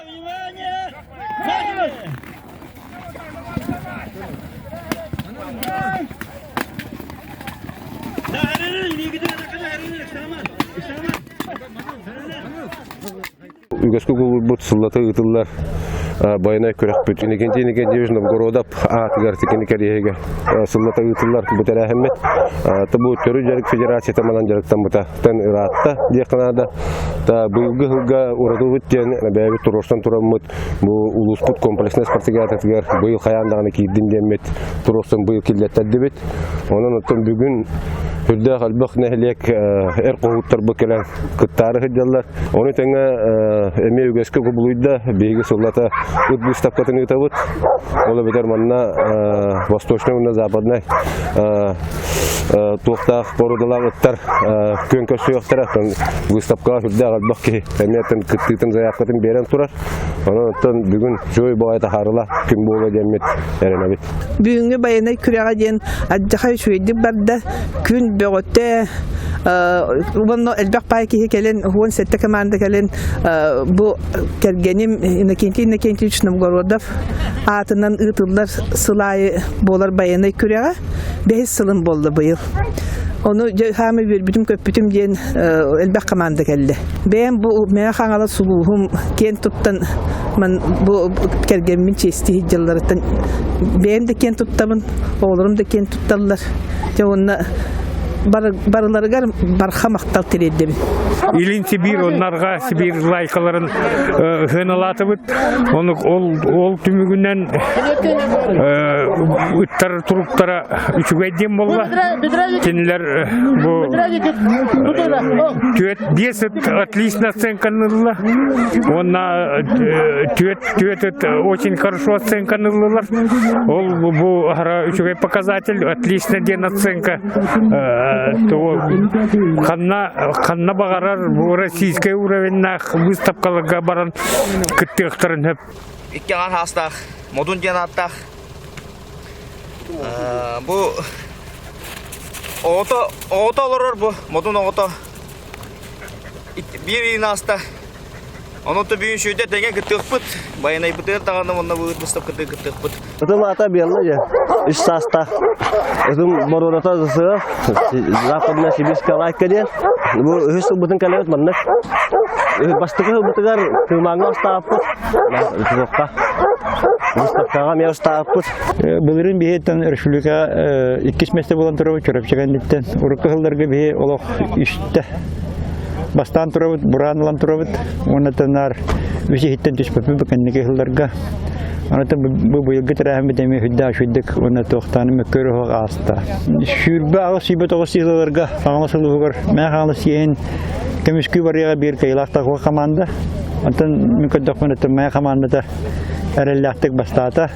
Внимание! Начали! Үгэскэ кулуйбут сыллата ыытыллар байанай күрэхпит Иннокентий Иннокентьевич Новгородов аатыгар тикини кэриэһигэ сыллата ыытыллар бу тэрээһиммит. Бу төрүт дьарык федерацията манан дьарыктаммыта тэн ыраатта диэххэ наада. Быйылгы сылга уратыбыт диэн бэйэбит туруорсан тураммыт бу улууспут комплекснай спартакиадатыгар быйыл хайаан даҕаны киирдин диэммит туруорсан быйыл киллэттэрдибит. Онон оттон бүгүн үрдээх элбэх нэһилиэк эр хоһууттарбыт кэлэн кыттаары сылдьаллар. Ону тэҥэ эмиэ үгэскэ кубулуйда биһиги сыллата ыт быыстапкатын ыытабыт. Ол эбэтэр манна восточный уонна западный туохтаах породалаах ыттар күөн көрсүөхтэрэ. Выставкаҕа сүрдээх элбэх киһи эмиэ кыттыытын заявкатын биэрэн турар. Онон оттон бүгүн үчүгэй баҕайы таһаарыла күн буолуо диэммит эрэнэбит. Бүгүҥҥү байанай күрэҕэ диэн алдьархай үчүгэйдик барда. Күн бөҕөтө уонна элбэх паай киһи кэлэн, 17 команда кэлэн бу кэргэним Иннокентий Иннокентьевич Новгородов аатынан ыытыллар сыл аайы буолар байанай күрэҕэ бэһис сылым буолла быйыл. Ону дьэ хаамай үөрбүтүм-көппүтүм диэн элбэх команда кэллэ. Бэйэм бу Мэҥэ Хаҥалас улууһум киэн туттан ман бу кэргэммин чиэстии сылдьалларыттан бэйэм да киэн туттабын, оҕолорум да киэн тутталлар. Дьэ уонна барыларыгар барха махтал тириэрдэбин. Илин Сибиир оннарга Сибиир лайкаларын сыаналаатыбыт. Оны ол ол түмүгүнэн ыттар туруктара үчүгэй диэн буолла. Кинилэр бу түөт биэс ыт отлично оценканылла. Уонна түөт түөт ыт очень хорошо оценканыллылар. Ол бу аһара үчүгэй показатель, отлично диэн оценка. Ханна ханна баҕарар бу российскай уровеннаах выставкаларга баран кыттыахтарын сөп. Икки аҥар хаастаах, Модун диэн ааттаах Бу оҕото оҕото олорор бу модун оҕото биир ыйын ааста. Онон бүгүн сүөдэ тэҥэ кыттыахпыт. Байанайбытыгар даҕаны уонна бу выставкатыгар кыттыахпыт. Ытым аата Белла дьэ. Үс саастаах. Ытым боруодата сыа Западная Сибирская лайка диэн. Бу үһүс сылбытын кэлэбит маннык. Бастакы сылбытыгар Кымааҥҥа устааппыт. Туохха. Выставкаҕа эмиэ устааппыт. Былырыын биһиэттэн республика иккис месте буолан турабыт Чурапчы кэнниттэн. Урукку сылларга биһи олох үстэ бастаан турабыт, бураан ылан турабыт. Уонна тынаар үс иһиттэн түспэппит бу кэнники сылларга. Онон бу быйылгы тэрээһиммит эмиэ сүрдээх үчүгдүк уонна туохтааны мөккүөр оһох ааста. 28 29 сылларга Хаҥалас улууһугар Мэҥэ Хаҥалас сиэһин көмүскүү барыаҕа биир кыайыылаах такой команда. Онтон мин көрдөхпүнэ Мэҥэ командата эрэллээхтик бастаата.